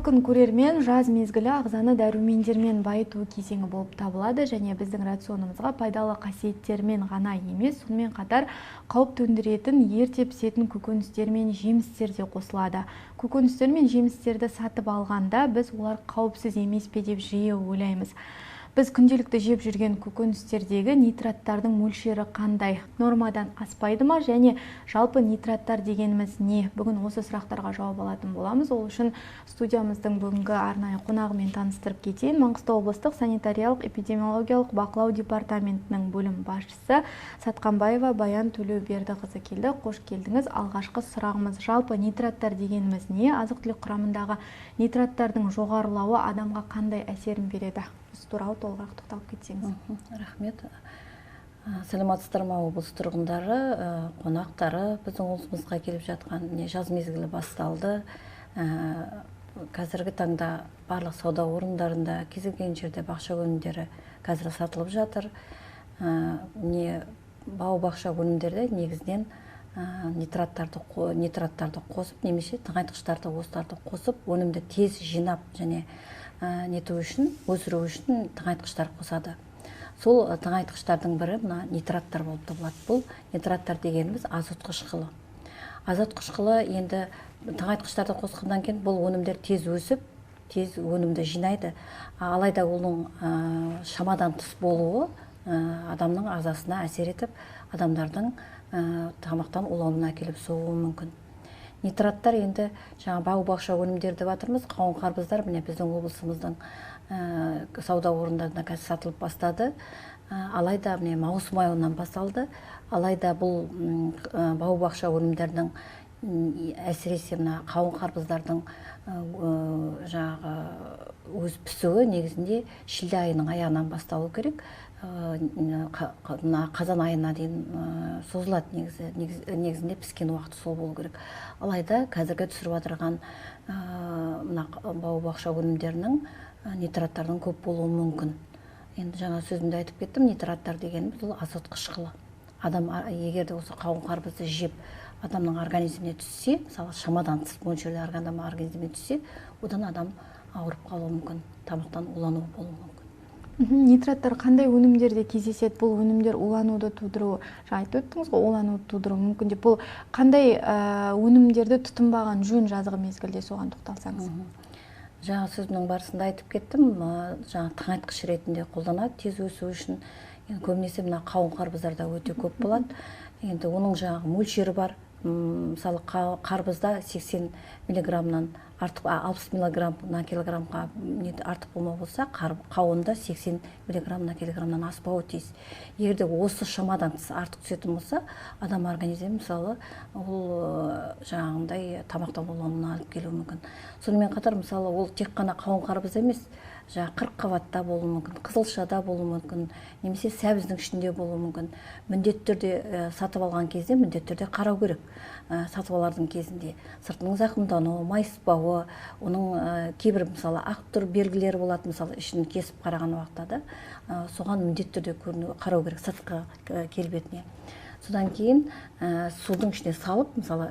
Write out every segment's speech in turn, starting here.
Қайырлы күн, көрермен! Жаз мезгілі ағзаны дәрумендермен байыту кезеңі болып табылады және біздің рационымызға пайдалы қасиеттермен ғана емес, сонымен қатар қауіп төндіретін ерте пісетін көкөністер мен жемістер де қосылады. Көкөністер мен жемістерді сатып алғанда біз олар қауіпсіз емес пе деп жиі ойлаймыз. Біз күнделікті жеп жүрген көкөністердегі нитраттардың мөлшері қандай? Нормадан аспайды ма? Және жалпы нитраттар дегеніміз не? Бүгін осы сұрақтарға жауап алатын боламыз. Ол үшін студиямыздың бүгінгі арнайы қонағымен таныстырып кетейін. Маңғыстау облыстық санитариялық эпидемиологиялық бақылау департаментінің бөлім басшысы Сатқанбаева Баян Төлеубердіқызы келді. Қош келдіңіз. Алғашқы сұрағымыз: жалпы нитраттар дегеніміз не? Азық-түлік құрамындағы нитраттардың жоғарылауы адамға қандай әсерін береді? Осы туралы толығырақ тоқталып кетсеңіз. Рахмет. Саламатсыздар ма, облыс тұрғындары, қонақтары, біздің облысымызға келіп жатқан. Міне, жаз мезгілі басталды. Қазіргі таңда барлық сауда орындарында, кез келген жерде бақша өнімдері қазір сатылып жатыр. Міне, бау бақша өнімдері негізінен нитраттарды қосып немесе тыңайтқыштарды, осыларды қосып, өнімді тез жинап және нету үшін, өсіру үшін тыңайтқыштар қосады. Сол тыңайтқыштардың бірі мына нитраттар болып табылады. Бұл нитраттар дегеніміз азот қышқылы. Азот қышқылы. Енді тыңайтқыштарды қосқаннан кейін бұл өнімдер тез өсіп, тез өнімді жинайды. Алайда оның шамадан тыс болуы адамның ағзасына әсер етіп, адамдардың тамақтан улануына әкеліп соғуы мүмкін. Нитраттар енді жаңа бау бақша өнімдері деп жатырмыз. Қауын қарбыздар, міне, біздің облысымыздың сауда орындарында қазір сатылып бастады. Алайда міне, маусым айынан басталды. Алайда бұл бау бақша өнімдерінің, әсіресе мына қауын қарбыздардың жаңағы өз пісуі негізінде шілде айының аяғынан басталу керек, мына қазан айына дейін созылады. Негізі негізінде піскен уақыты сол болу керек. Алайда қазіргі түсіріп жатырған мына бау бақша өнімдерінің нитраттардың көп болуы мүмкін. Енді жаңа сөзімде айтып кеттім, нитраттар дегеніміз ол азот қышқылы. Адам егер де осы қауын қарбызды жеп, адамның организміне түссе, мысалы, шамадан тыс мөлшерде адам организміне түссе, одан адам ауырып қалуы мүмкін, тамақтан улану болуы мүмкін. Нитраттар қандай өнімдерде кездеседі? Бұл өнімдер улануды тудыру, жаңа айтып өттіңіз ғой, улануды тудыруы мүмкін деп. Бұл қандай өнімдерді тұтынбаған жөн жазғы мезгілде, соған тоқталсаңыз. Жаңа сөзімнің барысында айтып кеттім, жаңа тыңайтқыш ретінде қолданады тез өсу үшін. Енді көбінесе мына қауын қарбыздарда өте көп болады. Енді оның жаңағы мөлшері бар. Мысалы, қарбызда 80 миллиграммнан артық, 60 миллиграмм на килограммға артық болмау болса, қауында 80 миллиграмм на килограммнан аспауы тиіс. Егер де осы шамадан тыс артық түсетін болса, адам организмі, мысалы, ол жаңағындай тамақтан улануына алып келуі мүмкін. Сонымен қатар, мысалы, ол тек қана қауын қарбыз емес, жаңағы қырыққабатта болуы мүмкін, қызылшада болуы мүмкін немесе сәбіздің ішінде болуы мүмкін. Міндетті түрде сатып алған кезде міндетті түрде қарау керек. Сатып алардың кезінде сыртының зақымдануы, майыспауы, оның кейбір, мысалы, ақ түр белгілері болады, мысалы, ішін кесіп қараған уақытта да, соған міндетті түрде көріну, қарау керек сыртқы келбетіне. Содан кейін судың ішіне салып, мысалы,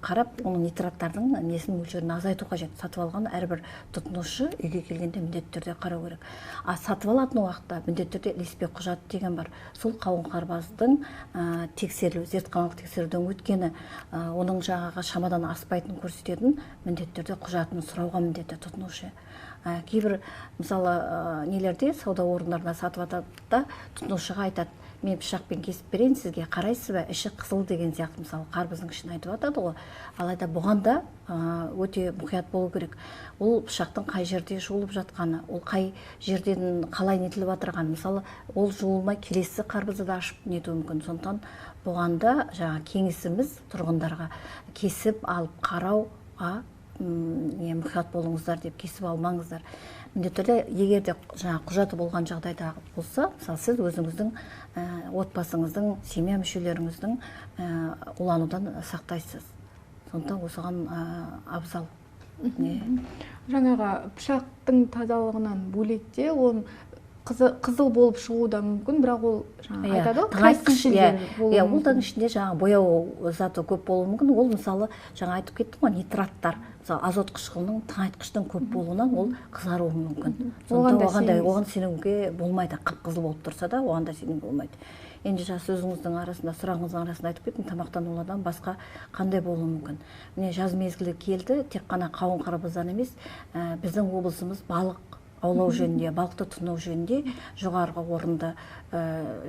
қарап, оның нитраттардың несін, мөлшерін азайту қажет. Сатып алған әрбір тұтынушы үйге келгенде міндетті түрде қарау керек. А сатып алатын уақытта міндетті түрде ілеспе құжат деген бар. Сол қауын қарбыздың тексерілу, зертханалық тексеруден өткені, оның жаңағы шамадан аспайтынын көрсететін міндетті түрде құжатын сұрауға міндетті тұтынушы. Кейбір, мысалы, нелерде, сауда орындарында сатып жатады да, тұтынушыға айтады: «Мен пышақпен кесіп берейін сізге, қарайсыз ба, іші қызыл», — деген сияқты, мысалы, қарбыздың ішін айтып жатады ғой. Алайда бұған да өте мұқият болу керек. Ол пышақтың қай жерде жуылып жатқаны, ол қай жерден қалай нетіліп жатырғаны. Мысалы, ол жуылмай, келесі қарбызды да ашып нетуі мүмкін. Сондықтан бұған да жаңа кеңесіміз тұрғындарға: кесіп алып қарауға не, мұқият болыңыздар деп, кесіп алмаңыздар. Міндетті түрде, егер де жаңа құжаты болған жағдайда болса, мысалы, сіз өзіңіздің, отбасыңыздың, семья мүшелеріңіздің уланудан сақтайсыз. Сондықтан осыған абзал не. Жаңағы пышақтың тазалығынан бөлек те, оның Қызыл болып шығуы да мүмкін, бірақ ол жаңа айтады ғой, краситель болуы мүмкін. Ол ішінде жаңа бояу заты көп болуы мүмкін. Ол мысалы жаңа айтып кеттім ғой, нитраттар, мысалы азот қышқылының, тыңайтқыштың көп болуынан ол қызаруы мүмкін. Сондықтан оған сенуге болмайды. Қып-қызыл болып тұрса да оған да сенуге болмайды. Енді жаңа сөзіңіздің арасында, сұрағыңыздың арасында айтып кеттім, тамақтан улаудан басқа қандай болуы мүмкін. Міне жаз мезгілі келді, тек қана қауын қарбыздан емес, біздің облысымыз балық аулау жөнінде, балықты тұтыну жөнінде жоғарғы орынды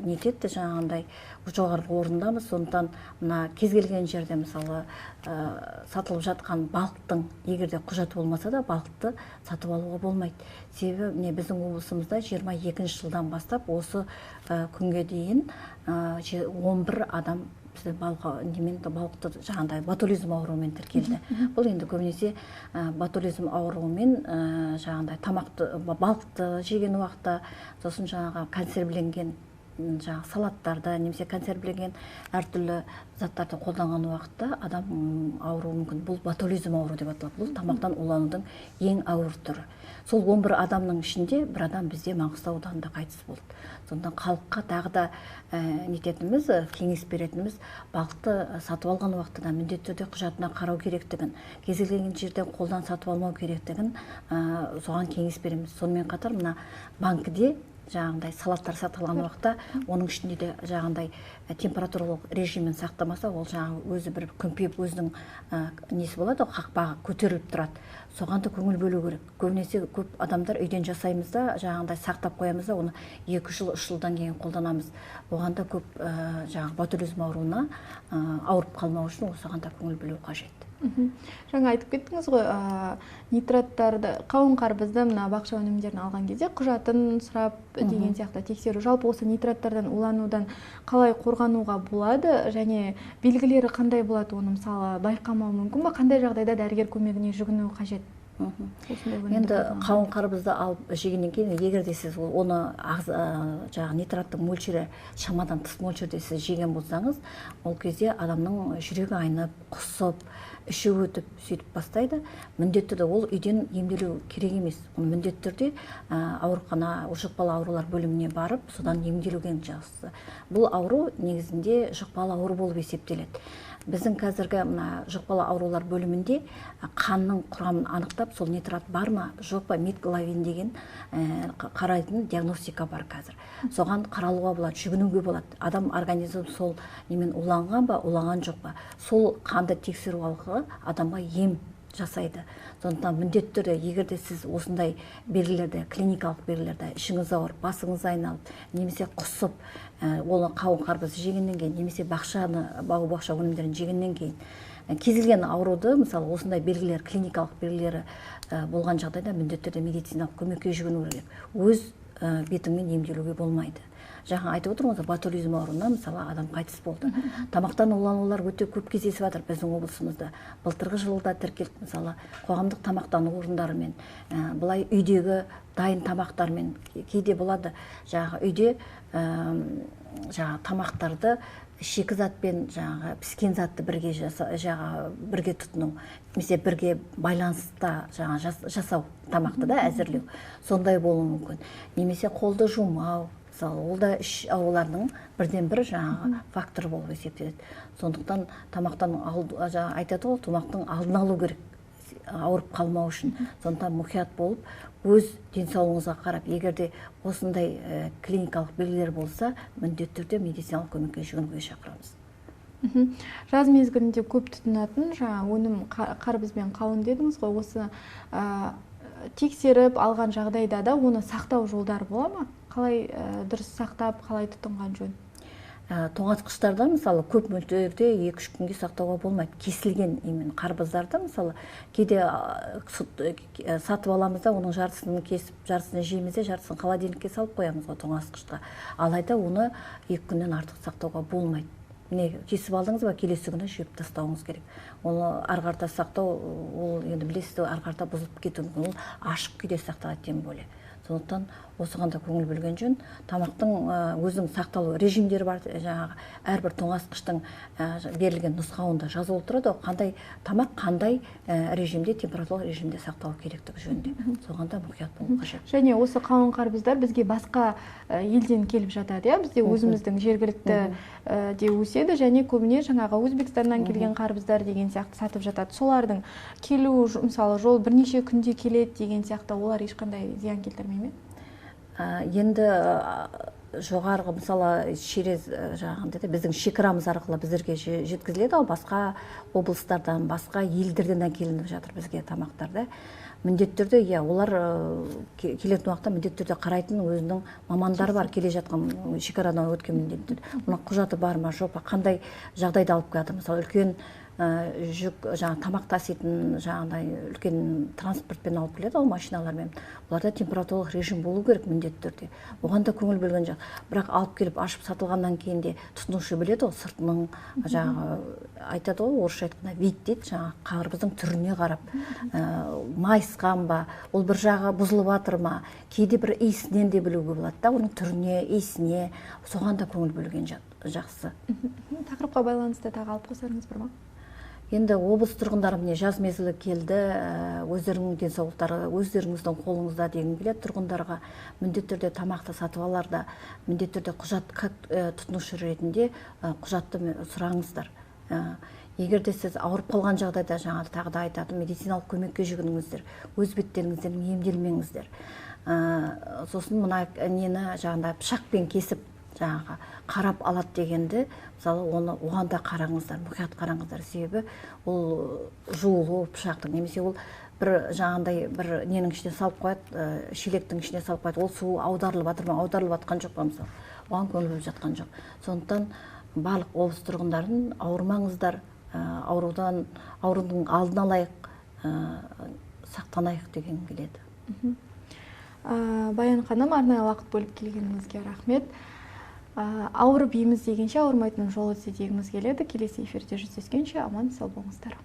нетеді, жаңағындай жоғарғы орындамыз. Сондықтан мына кез келген жерде мысалы сатылып жатқан балықтың егер де құжаты болмаса да балықты сатып алуға болмайды. Себебі міне біздің облысымызда 22 жылдан бастап осы күнге дейін 11 адам бізде балықты жаңағындай ботулизм ауруымен тіркелді. Бұл енді көбінесе ботулизм ауруымен жаңағындай тамақты, балықты жеген уақытта, сосын жаңағы консервіленген жаңағы салаттарды немесе консервіленген әртүрлі заттарды қолданған уақытта адам ауруы мүмкін. Бұл ботулизм ауру деп аталады. Бұл тамақтан уланудың ең ауыр түрі. Сол 11 адамның ішінде бір адам бізде Маңғыстау ауданында қайтыс болды. Сондықтан халыққа тағы да нететініміз, кеңес беретініміз, балықты сатып алған уақытта да міндетті түрде құжатына қарау керектігін, кез келген жерден қолдан сатып алмау керектігін, соған кеңес береміз. Сонымен қатар мына банкіде жаңағындай салаттар сатылған уақытта оның ішінде де жаңағындай температуралық режимін сақтамаса, ол жаңағы өзі бір күмпиіп өзінің несі болады, қақпағы көтеріліп тұрады. Соған да көңіл бөлу керек. Көбінесе көп адамдар үйден жасаймыз да, жаңағындай сақтап қоямыз да, оны 2 жыл, 3 жылдан кейін қолданамыз. Оған да көп жаңағы ботулизм ауруына ауырып қалмау үшін осыған да көңіл бөлу қажет. Жаңа айтып кеттіңіз ғой, нитраттарды, қауын қарбызды мына бақша өнімдерін алған кезде құжатын сұрап деген сияқты тексеру. Жалпы осы нитраттардан уланудан қалай қорғануға болады және белгілері қандай болады, оны мысалы байқамау мүмкін ба? Қандай жағдайда дәрігер көмегіне жүгіну қажет? Енді қауын қарбызды алып жегеннен кейін, егер де сіз оны жаңағы нитраттың мөлшері шамадан тыс мөлшерде сіз жеген болсаңыз, ол кезде адамның жүрегі айнып, құсып, іші өтіп, сөйтіп бастайды. Міндетті түрде ол үйден емделу керек емес. Оны міндетті түрде аурухана, жұқпалы аурулар бөліміне барып, содан емделуген жақсы. Бұл ауру негізінде жұқпалы ауру болып есептеледі. Біздің қазіргі мына жұқпалы аурулар бөлімінде қанның құрамын анықтап, сол нитрат бар ма, жоқ па, метгловин деген қарайтын диагностика бар қазір. Соған қаралуға болады, жүгінуге болады. Адам организм сол немен уланған ба, уланған жоқ па, сол қанды тексеру арқылы адамға ем жасайды. Сондықтан міндетті түрде егер де сіз осындай белгілерді, клиникалық белгілерді, ішіңіз ауырып, басыңыз айналып, немесе құсып, оны қауын қарбыз жегеннен кейін, немесе бақшаны, бау бақша өнімдерін жегеннен кейін, кез келген ауруды, мысалы осындай белгілер, клиникалық белгілері болған жағдайда міндетті түрде медициналық көмекке жүгіну керек. Өз бетіңмен емделуге болмайды. Жаңа айтып отырмыз, ботулизм ауруынан мысалы адам қайтыс болды. Тамақтан уланулар өте көп кездесіп жатыр біздің облысымызда. Былтырғы жылда тіркелді, мысалы қоғамдық тамақтану орындарымен, былай үйдегі дайын тамақтармен, кейде болады жаңағы үйде жаңағы тамақтарды шикізатпен жаңағы піскен затты бірге жаңағы бірге тұтыну, немесе бірге байланыста жаңағы жасау тамақты да әзірлеу, сондай болуы мүмкін. Немесе қолды жумау, мысалы ол да іш ауруларының бірден бір жаңағы факторы болып есептеледі. Сондықтан тамақтан жаңа айтады ғой, тамақтың алдын алу керек ауырып қалмау үшін. Сондықтан мұқият болып, өз денсаулығыңызға қарап, егер де осындай клиникалық белгілер болса, міндетті түрде медициналық көмекке жүгінуге шақырамыз. Жаз мезгілінде көп тұтынатын жаңа өнім қарбыз бен қауын дедіңіз ғой, осы тексеріп алған жағдайда да оны сақтау жолдары бола ма? Қалай дұрыс сақтап, қалай тұтынған жөн? Тоңазытқыштарда мысалы көп мөлшерде 2-3 күнге сақтауға болмайды. Кесілген именно қарбыздарды мысалы кейде сатып аламыз да, оның жартысын кесіп, жартысын жейміз де, жартысын холодильникке салып қоямыз ғой тоңазытқышқа. Алайда оны 2 күннен артық сақтауға болмайды. Міне кесіп алдыңыз ба, келесі күні жеп тастауыңыз керек. Оны ары қарата сақтау, ол енді білесіз, ары қарата бұзылып кетуі мүмкін. Ол ашық күйде сақталады тем более. Сондықтан осыған да көңіл бөлген жөн. Тамақтың өзінің сақталу режимдері бар, жаңағы әрбір тоңазытқыштың берілген нұсқауында жазылып тұрады, қандай тамақ қандай режимде, температуралық режимде сақталу керектігі жөнінде. Соған да мұқият болу қажет. Және осы қауын қарбыздар бізге басқа елден келіп жатады, иә? Бізде өзіміздің жергілікті де өседі, және көбіне жаңағы Өзбекстаннан келген қарбыздар деген сияқты сатып жатады. Солардың келу, мысалы, жол бірнеше күнде келеді деген сияқты, олар ешқандай зиян келтірмей ме? Енді жоғарғы, мысалы, через жаңағындай біздің шекарамыз арқылы біздерге жеткізіледі, ал басқа облыстардан, басқа елдерден әкелініп жатыр бізге тамақтарды. Міндетті түрде, иә, олар келетін уақытта міндетті түрде қарайтын өзінің мамандары бар, келе жатқан шекарадан өткен міндетті түрде. Мұның құжаты бар ма, жоқ па, қандай жағдайда алып келеді. Мысалы, үлкен жүк, жаңа тамақ таситын жаңағыдай үлкен транспортпен алып келеді, ол машиналармен. Оларда температуралық режим болу керек міндетті түрде. Оған да көңіл бөлген жоқ. Бірақ алып келіп ашып сатылғаннан кейін де тұтынушы біледі ғой, сыртының жаңағы айтады ғой, орысша айтқанда вид дейді, жаңағы қарбыздың түріне қарап, майысқан ба, ол бір жағы бұзылып жатыр ма, кейде бір иісінен де білуге болады да, оның түріне, иісіне, соған да көңіл бөлген жақсы. Тақырыпқа байланысты тағы алып қосарыңыз бар ма? Енді облыс тұрғындары, міне, жаз мезгілі келді, өздеріңнің денсаулықтары өздеріңіздің қолыңызда дегім келеді тұрғындарға. Міндетті түрде тамақты сатып аларда міндетті түрде құжат, как тұтынушы ретінде құжатты сұраңыздар. Егер де сіз ауырып қалған жағдайда, жаңа тағы да айтатын, медициналық көмекке жүгініңіздер, өз беттеріңізден емделмеңіздер. Сосын мына нені жаңағыдай пышақпен кесіп жаңағы қарап алады дегенді, мысалы, оны оған да қараңыздар, мұқият қараңыздар. Себебі ол жуылу пышақтың, немесе ол бір жаңағындай бір ненің ішіне салып қояды, шелектің ішіне салып қояды, ол су аударылып жатыр ма, аударылып жатқан жоқ па, мысалы, оған көңіл бөліп жатқан жоқ. Сондықтан барлық облыс тұрғындарын ауырмаңыздар, аурудың алдын алайық, сақтанайық деген келеді. Баян ханым, арнайы уақыт бөліп келгеніңізге рахмет. Ауырып еміз дегенше ауырмайтын жол ізде дегіміз келеді. Келесі эфирде жүздескенше аман сау болыңыздар.